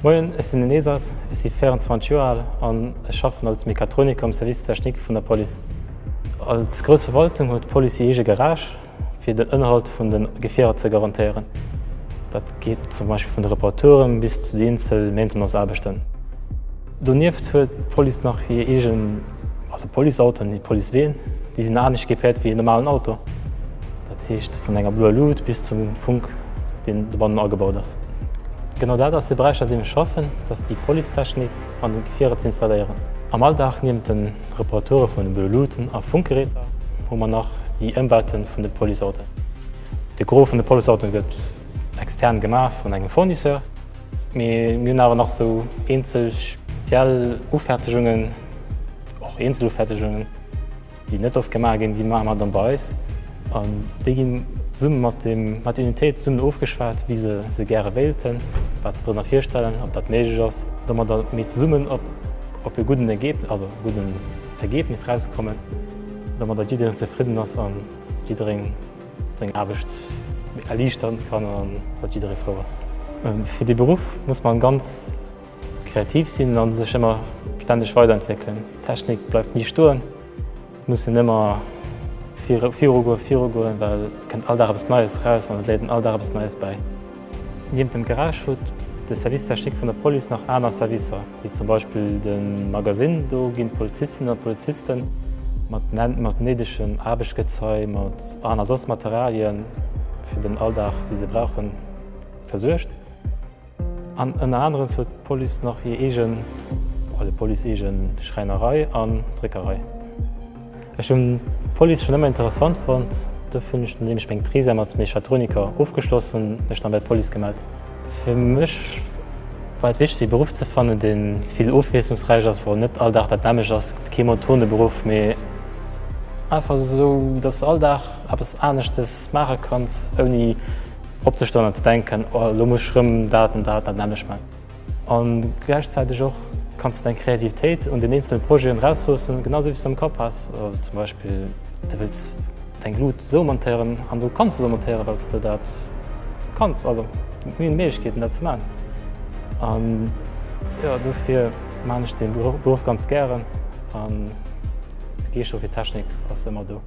Moien, ech sinn den Esat, ech si 24 Joer al an ech schaffen als Mechatroniker um Service technique vun der Police. Als grouss Verwaltung huet d'Police hir eege Garage, fir den Ënnerhalt vun de Gefierer ze garantéieren. Dat geet zum Beispill vun de Reparaturen bis zu de eenzel Maintenance-Aarbechten. Donieft huet d'Police nach hir eegen, also Policeautoen, déi Policeween, déi sinn anescht equipéiert wéi en normalen Auto. Dat heescht vun enger bloer Lut bis zum Funk, deen dobannen agebaut ass. Genau dat ass de Beräich, an deem ech schaffen, dat ass déi Policetechnik an de Gefierer ze installéieren. Am Alldag, niewent de Reparature vun de bloe Luten a Funkgeräter, hu mer nach déi Ëmbaute vun de Policeautoen. De Gros vun de Policeautoen gëtt extern gemaach vun engem Fournisseur, mee mir hunn awer nach sou eenzel speziell Ufertegungen, och Eenzeluffertegungen, Déi net oft gemaach ginn, déi maache mer dann bei eis. An déi ginn zesumme mat dem, mat der Unitéit zesummen ofgeschwat, wéi se se gäre wéilten, wat se drënner virstellen, ob dat méiglech ass, domadder mir zesummen op, op e gudden Ergebnis, also e gudden Ergebnis rauskommen, domadder jiddereen zefridden ass an jiddereen seng Aarbecht erliichteren kann an datt jidderee frou ass. Fir dee Beruff muss man ganz Kreativ sinn an sech ëmmer stänneg weiderentwéckelen. D'Technik bleift ni stoen, et muss een ëmmer virugoen, virugoen, well et kënnt all Dag eppes Neies eraus an et léiert een all Dag eppes Neies bäi. Niewent dem Garage huet de Service technique vun der Police nach aner Servicer, wéi zum Beispill de Magasinn. Do ginn d'Polizistinnen an d'Poliziste mat néidegem Aarbechtsgezei, mat aner soss Materialien fir den Alldag, déi se brauchen, versuergt. An ënner aneres huet d'Police nach hir eegen, also Police-eegen Schräinerei an Dréckerei. Ech hunn d'Police schonn ëmmer interessant fonnt, dofir hunn ech, nodeem ech meng Trixième als Mechatroniker ofgeschloss hunn, mech dann bei d'Police gemellt. Fir mech war et wichteg ee Beruff ze fannen, dee vill ofwiesslungsräich ass, wou net all Dag dat nämmlecht ass, kee monotone Beruff, mee einfach esou, dass de all Dag eppes aneschtes maache kanns, ouni Opzestoen an ze denken, oh elo muss ech rëm dat an dat dat nämmlecht man. An gläichzäiteg och kanns de deng Kreativitéit un den eenzele Projeten erausloossen, genau esou wéi s de am Kapp has. Also zum Beispill de wëlls deng Lut esou montéieren an du kanns se esou montéieren, well s de dat kanns, also mir hunn d'Méiglechkeeten dat ze man. An jo dofir man ech dee Beruff ganz gären an d'Begeeschterung fir Technik ass ëmmer do.